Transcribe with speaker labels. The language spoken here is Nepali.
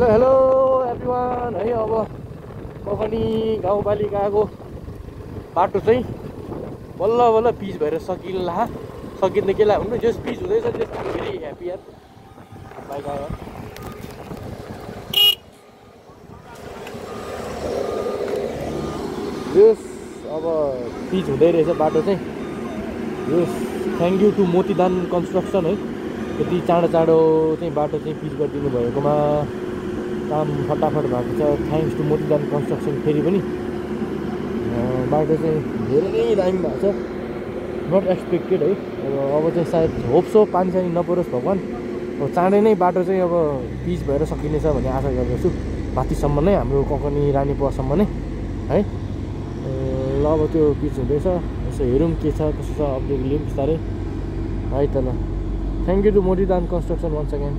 Speaker 1: हेलो एभ्रिवान है। अब कफनी गाउँपालिकाको बाटो चाहिँ बल्ल बल्ल पिच भएर सकिँला सकिँदै केला हुनु जस पिच हुँदैछ त्यसमा फेरि ह्याप्पी यार बाइक आयो। यस अब पिच हुँदै रहेछ बाटो चाहिँ। यस thank you to Motidan construction है, यति चाँडो चाँडो चाहिँ बाटो चाहिँ पिच गरिदिनु भएकोमा काम फटाफट भएको छ। Thanks to Motidan construction. फेरि पनि बाटो चाहिँ धेरै नै दामी भएको छ, नट एक्सपेक्टेड है। अब चाहिँ सायद होप्सो पानी सानी नपरोस् भगवान्, अब चाँडै नै बाटो चाहिँ अब पिच भएर सकिनेछ भन्ने आशा गर्दछु। माथिसम्म नै हाम्रो ककनी रानीपुवासम्म नै है। ल अब त्यो पिच हुँदैछ, यसो हेरौँ के छ कसो छ, अपडेट लिउँ बिस्तारै है त। ल thank you to Motidan construction once again.